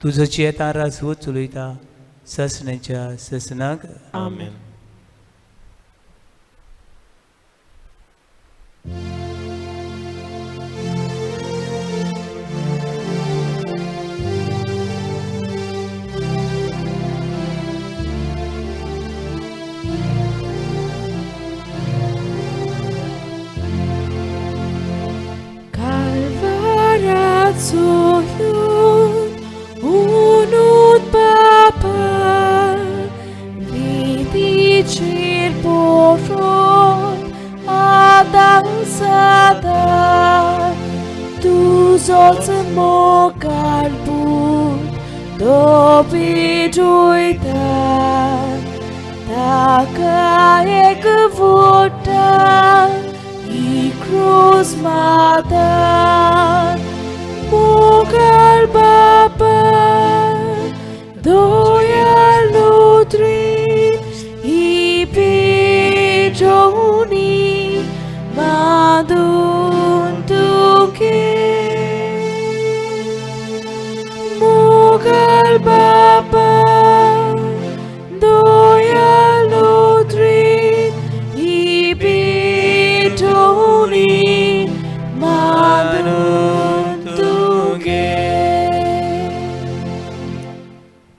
तुजो चेतान राजवत चलयता ससण्याच्या ससनाक. आमेन.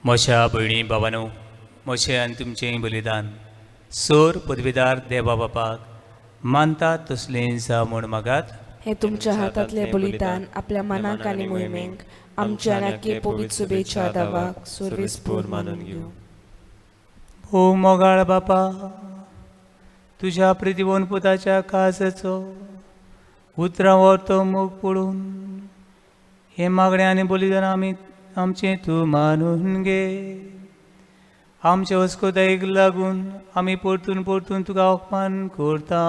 म्हज्या भयणी बाबानो, म्हजें आनी तुमचें बलिदान सोर पदवीदार देवा बापाक मानता तसलें जावं म्हूण मागात. हे तुमच्या हातांतलें बलिदान आपल्या मनाक आनी मोहिमेक आमच्या आनी पवित्र शुभेच्छा दावाक सुरवेसपूर मानून घेवं. ओ मोगाळ बापा, तुज्या प्रितीवन पुताच्या काळजाचो उतरां व्हरतो मोग पळोवन हें मागणें आनी बलिदान आमी आमचें तूं मानून घे. आमच्या वस्कोतायेक लागून आमी परतून परतून तुका अपमान करता.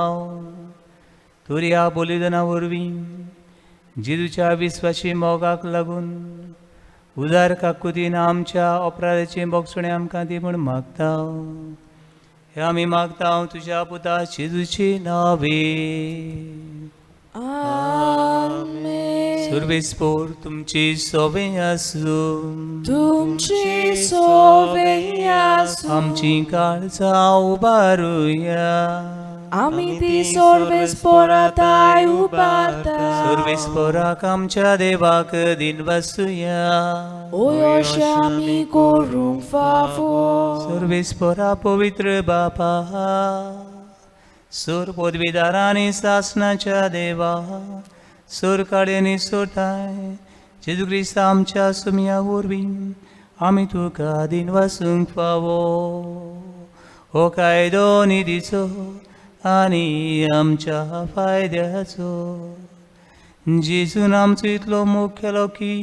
तर ह्या बलिदाना वरवीं जेजूच्या विस्वाशी मोगाक लागून उदार काकुतीन आमच्या अपराधाचें बोगसणें आमकां दी म्हूण मागता. हे आमी मागता तुज्या पुता जेजूचे नावे. आमेन. सुरवेस्पोर तुमची सोवे आसूं, तुमची सोवे आसूं. आमची काळजां उबारुया, आमी ती सोर्वेस्पोराताय उबारता. सोर्वेस्पोराक आमच्या देवाक दिनवासुया. ओयोशे आमी करूंक फावो. सोर्वेस्पोरा पवित्र बापा, सोर पदवीदारांनी सासणाच्या देवा, सोर काडयेनी सोरताय जेजू क्रिस्त आमच्या सुमया वरवीं आमी तुका दिनवासूंक फावो. हो कायदो निधीचो आनी आमच्या फायद्याचो. जेजून आमचो इतलो मोग केलो की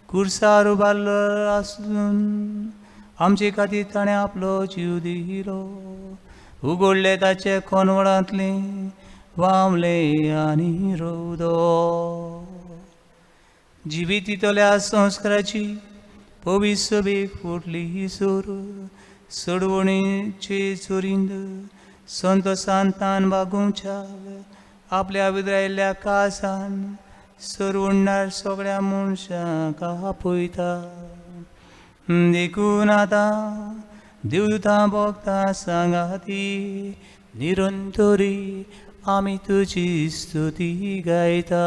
कुर्सार उबारलो आसून आमचे खातीर ताणें आपलो जीव दिलो. उगडले ताचे कोनवळांतलें वावलें आनी रोवदो. जिवितींतल्या संस्काराची पवित्र सभेक फुटली सोर सोडवणेचे चोरींद संतोशांतान बागोवच्या आपल्या विद्रायल्ल्या कासान सरवणणार सगळ्या मनशांक आपयता. देखून आतां देवता भोगता सांगाती निरंतरी आमी तुजी स्तुती गायता.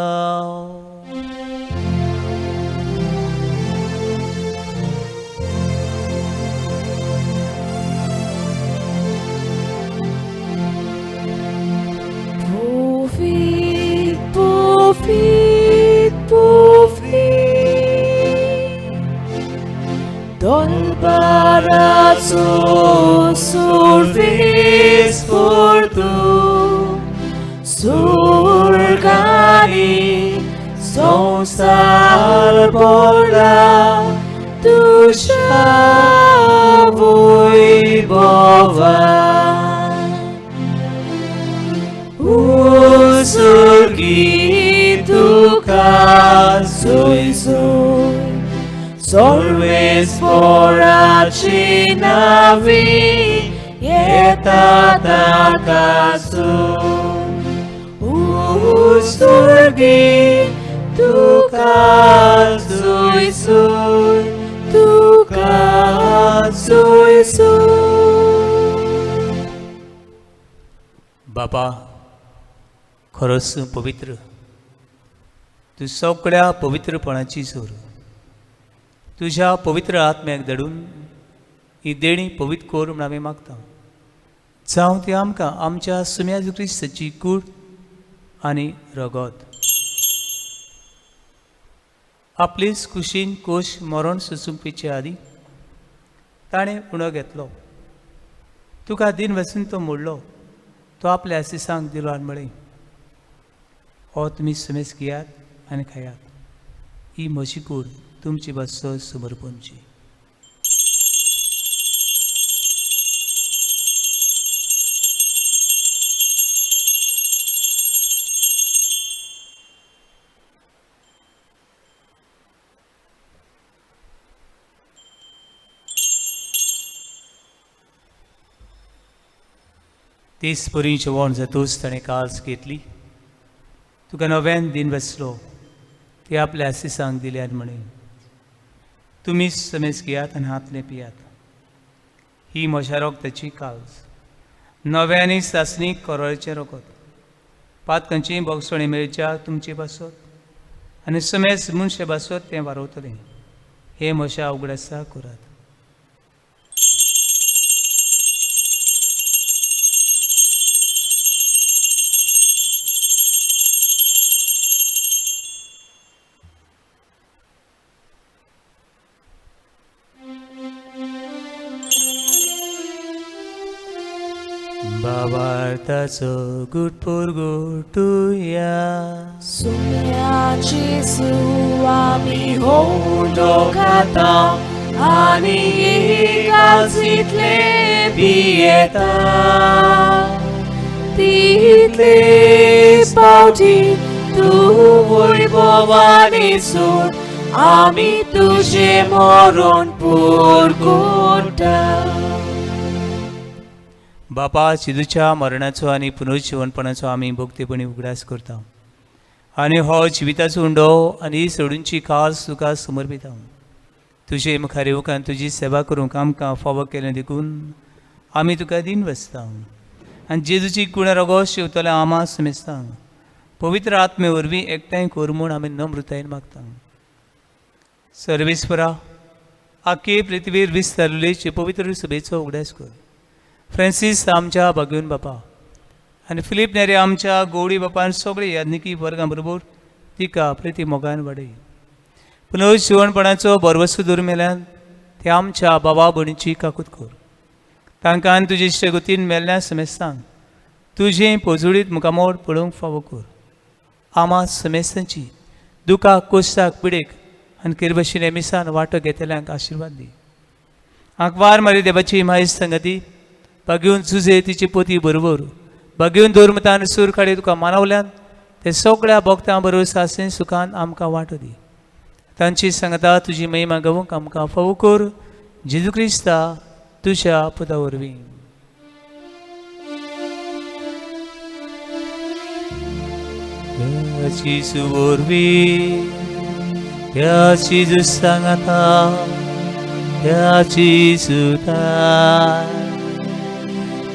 Pufit, pufit, pufit, Dolbarazzo survis portu, Surgani संसार बोला तुझ्या वैभवान. Usurgi तुका सुयसून सोर्वेस्पोराची नावी येता ताकासून. Usurgi तुका सुयसून तुका सुयसून. बाबा खरोच पवित्र, तूं सगळ्या पवित्रपणाची जोर. तुज्या पवित्र आत्म्याक धाडून ही देणी पवित्र कर म्हूण आमी मागता. जावं ती आमकां आमच्या सुम्या क्रिस्ताची कूड आनी रगत. आपलेच कुशीन कोश मरण सोसूंक आदीं ताणें उणो घेतलो. तुका दिन वसून तो मोडलो. तो आपल्या आसिसांक दिलो आनी म्हळें, हो तुमी सुमेस घेयात आनी खायात. ही म्हजी कूड तुमची बसो समर्पणची. तेच परी जेवण जातूच ताणें काल्स घेतली. तुका नव्यान दिन बसलो. ते आपल्या आसिसांक दिले आनी म्हळें, तुमी समेज घेयात आनी हातलें पियात. ही म्हज्या रगताची काल्स, नव्यानी सासणी करोळचें रगत. पातकांची भोगसणी मेळच्या तुमचे बासत आनी समेज मनशे बासत तें वारवतलें. हें म्हज्या उगडासा करात. बाबार्थाचो गुटपूर गुटुया. सुम्या जेजू आमी होंडो खाता आनी एकाचीतले पियेता. तितलेच पावटी तूं वैभवानी सून आमी तुजें मरण पुरगुटा. बापा, जेजूच्या मरणाचो आनी पुनर्जिवनपणाचो आमी भक्तीपणी उगडास करता आनी हो जिविताचो उंडो आनी सोडूनची खास तुका समर्पिता. तुजे मुखार येवंक आनी तुजी सेवा करूंक आमकां फावो केलें देखून आमी तुका दिन बसता. आनी जेजूची कुणा रोगो शिवतले आमा समेस्तांक पवित्र आत्मे वरवीं एकठांय कर म्हूण आमी नम्रतायेन मागता. सर्वेस्परा आखे पृथ्वीर विस्तारलेचे पवित्र सभेचो उगडास कर. फ्रांसीस आमच्या भाग्योन बापा आनी फिलीप नेरे आमच्या गोवडी बापान सगळे याज्ञिकी वर्गां बरोबर तिका प्रिती मोगान वाडय. पुनर्जिवणपणाचो भरवसो दवर मेल्यान ते आमच्या बाबा भयणीची काकूत कर. तांकां आनी तुजे इश्टगतीन मेल्ल्या समेस्तांक तुजें पोजोडीत मुखामोड पळोवंक फावो कर. आमा समेस्तांची दुखाक कोश्टाक पिडेक आनी किरबशीन मिसान वांटो घेतल्यांक आशिर्वाद दी. आंकवार मारी देवाची मायस संगती बागेवन जुजे तिची पोती बरोबर बागेवन दवर सूर काडी तुका मानवल्यान ते सगळ्या भक्तां बरोबर सासें सुखान आमकां वांटो दी. तांची सांगता तुजी महिमा गावंक आमकां फावो कर. जेजू क्रिस्ता तुज्या पुता वरवीं. त्याची वरवीं त्याची सांगता त्याची सुता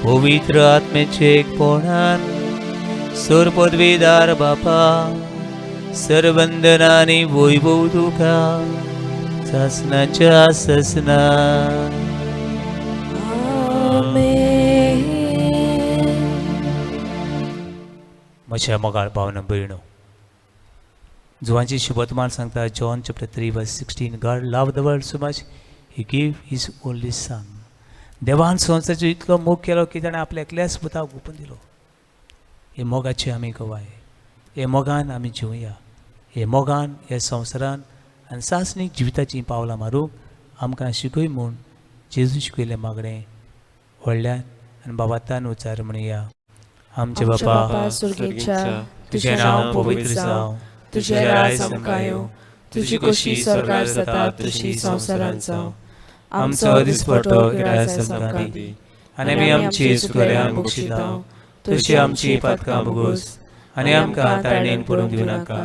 पवित्र आत्म्याचे एकपणान सर्वपदवीदार बापा सर्वंदनानी वैभव तुका सासनाच्या सासना. म्हज्या मोगाळ भावना भयणो, जुवांची शुभतमान सांगता John chapter 3 verse 16, God love the world so much he give his only son. देवान संवसाराचो इतलो मोग केलो की ताणें आपल्या एकल्याच पुताक ओंपून दिलो. हे मोगाची आमी गवाय, हे मोगान आमी जिवया, हे मोगान ह्या संवसारान आनी सासणीक जिविताचीं पावलां मारूंक आमकां शिकय म्हूण जेजू शिकयलें मागणें व्हडल्यान आनी बाबातान उच्चार म्हणया. आमचे बापा स्वर्गीच्या, तुजें नांव पवित्र जावं, तुजें राज आमकां येवं, तुजी खोशी स्वर्गार जाता तशी संवसारांत जावं. आमचो दिसपट्टो गिरास आमकां दी आनी आमी आमची चुकल्यांक बक्षिता तशी आमची पातकां भोगोस आनी आमकां ताणेन पडूंक दिवं नाका,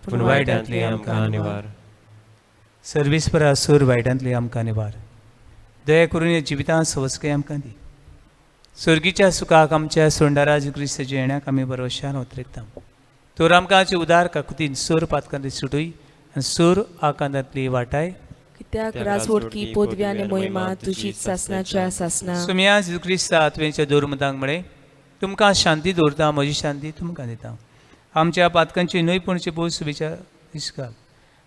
पूण वायटांतली आमकां निवार. सर्वेस्परा सूर वायटांतली आमकां निवार. दया करून ह्या जिवितांत सवस्काय आमकां दी. स्वर्गीच्या सुखाक आमच्या सोंडाराज क्रिस्ताच्या येण्याक आमी भरवशान उतरेकता. तर आमकां उदार काकुतीन सूर पातकांतली सुटूय आनी सूर आकांतांतली वाटाय. कित्याक राजवटकी पदवी आनी महिमा तुजीच सासनाच्या सासना. सुम्या जेजू क्रिस्ता तुवेंच्या दोरमतांक म्हळें, तुमकां शांती दवरता, म्हजी शांती तुमकां दिता. आमच्या पातकांची न्हय पूण भोव सुबेच्या दिसकाल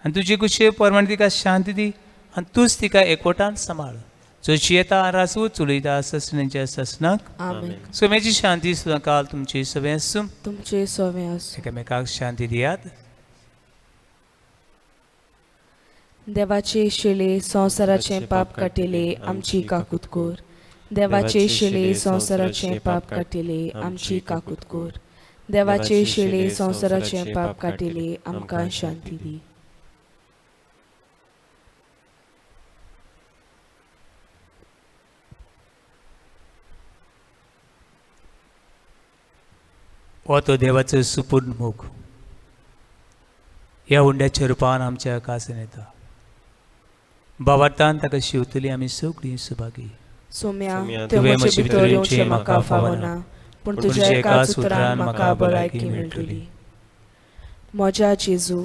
आनी तुजी कुशे प्रमाणे तिका शांती दी आनी तूंच तिका एकवटान सांबाळ. जो जियेता राजू चलयता ससनाच्या ससनाक. आमेन. सुम्याची शांती सुद्दां काल तुमची सगळें आसूं, तुमचे सगळें आसूं. एकामेकाक शांती दियात. देवाचे शिले संवसाराचें पाप काटिले आमची काकूत कर. देवाचे शिले संवसाराचें पाप काटिले आमची काकूत कर. देवाचे शिले संवसाराचें पाप काटिले आमकां शांती दी. हो तो देवाचो सुपूर्ण मोग ह्या हुंड्याच्या रुपान आमच्या कासन येता. बाबार्थान ताका शिवतली आमी सगळीं सुभागी. सोम्या, तुवें म्हजे भितर येवचें म्हाका फावना, पूण तुज्या एकाच उतरान म्हाका भलायकी मेळटली. म्हज्या जेजू,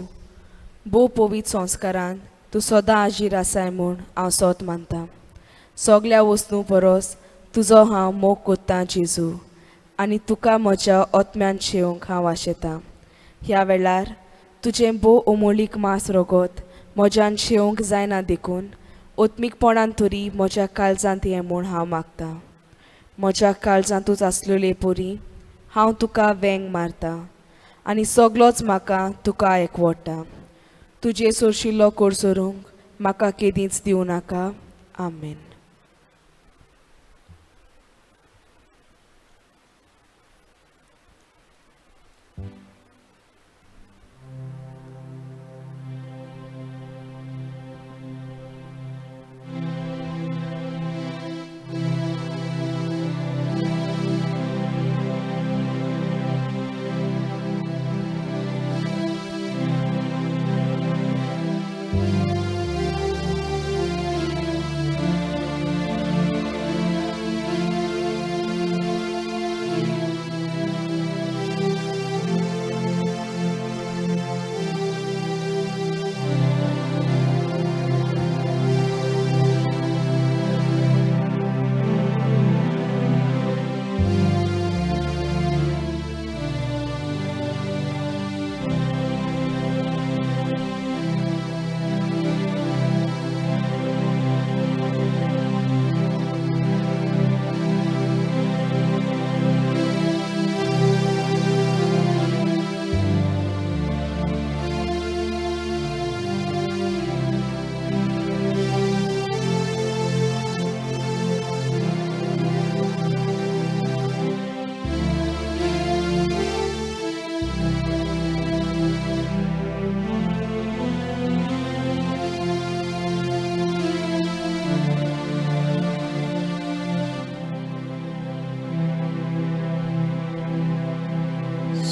भोव पवित्र संस्कारान तूं सदां आजीर आसाय म्हूण हांव सोत मानता. सगल्या वस्तूं परस तुजो हांव मोग कोत्तां जेजू, आनी तुका म्हज्या आत्म्यान शेवंक हांव आशेतां. ह्या वेळार तुजें भोव अमोलीक मांस रगत म्हज्यान शेवंक जायना देखून आत्मीकपणान तरी म्हज्या काळजांत हें म्हूण हांव मागतां. म्हज्या काळजांतूच आसलेले परी हांव तुका वेंग मारता आनी सगलोच म्हाका तुका एकवटा. तुजे सोरशिल्लो कोरसोरूंक म्हाका केदींच दिवं नाका. आमेन.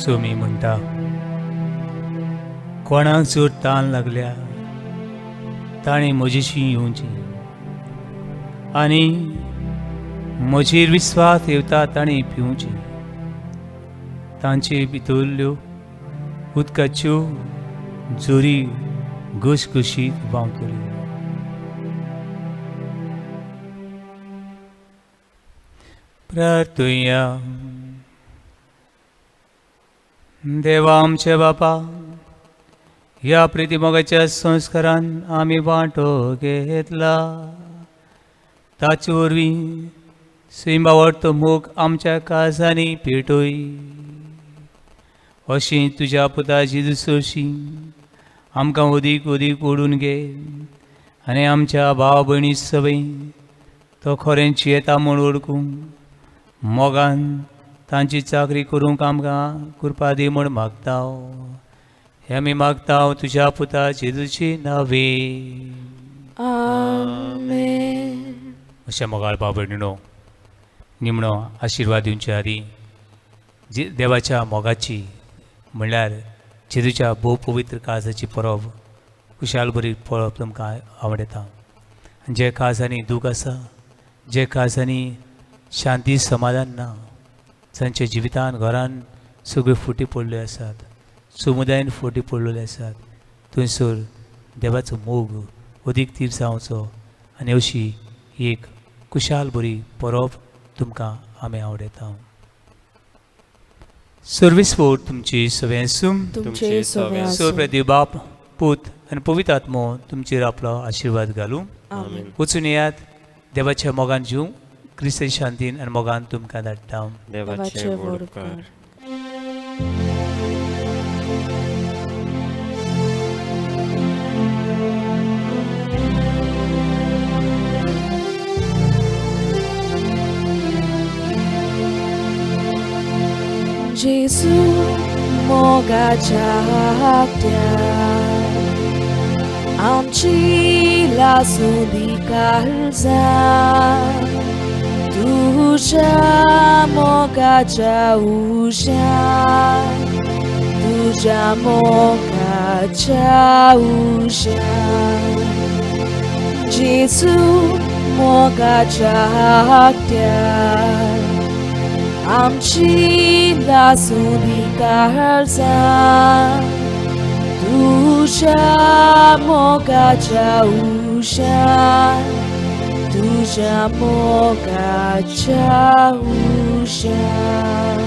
सोमी म्हणटा, कोणाक जर तान लागल्या ताणें म्हजेशी येवची आनी म्हजेर विस्वास येवता ताणें पिवची. तांचे भितरल्यो उदकाच्यो जोरी घसघशीत व्हांवतल्यो. प्रार्थुया. देवा आमच्या बापा, ह्या प्रितीमोगाच्या संस्कारान आमी वांटो घेतला, ताचे वरवीं सैमावटो मोग आमच्या काळजांनी पेटय. अशी तुज्या पुता जेजू सरशी आमकां अदीक अदीक ओडून घे आनी आमच्या भाव भयणी सवय तो खरेंच येता म्हूण वळखूंक मोगान तांची चाकरी करूंक आमकां कृपा दी म्हूण मागता. हे आमी मागता तुज्या पुता जेजूची नावे. आमेन. अशें मोगाळ भाव भयणीनो, निमणो आशिर्वाद दिवचे आदी देवाच्या मोगाची म्हणल्यार जेजूच्या भोव पवित्र काळजाची परब खुशाल बरी परब तुमकां आवडटा. जे काळजांनी दूख आसा, जे काळजांनी शांती समाधान ना, जांच्या जिवितान घरान सगळ्यो फुटी पडल्यो आसात, समुदायान फुटी पडलेले आसात, थंयसर देवाचो मोग अदीक तीर जावचो आनी अशी एक खुशाल बरी परब तुमकां आमी आवडटा. सर्वीस बोर्ड तुमची सगळें आसूं. तुमचे सगळें आसूं. सर्व देव बाप, पूत आनी पवित्र आत्मो तुमचेर आपलो आशिर्वाद घालूं. आमेन. वचून येयात, देवाच्या मोगान जीव, क्रिस्ती शांतीन आनी मोगान तुमकां धाडटा. देवाचे व्हड उपकार. जेजू मोगाच्या हात्या आमची लासूंदी काळजां, तुझ्या मोगाच्या उज्यान, तुझ्या मोगाच्या उज्यान. जेजू मोगाच्या हात्या आमची लासूंदी काळजां, तुझ्या मोगाच्या उज्यान, तुझ्या मोगाच्या उज्यान.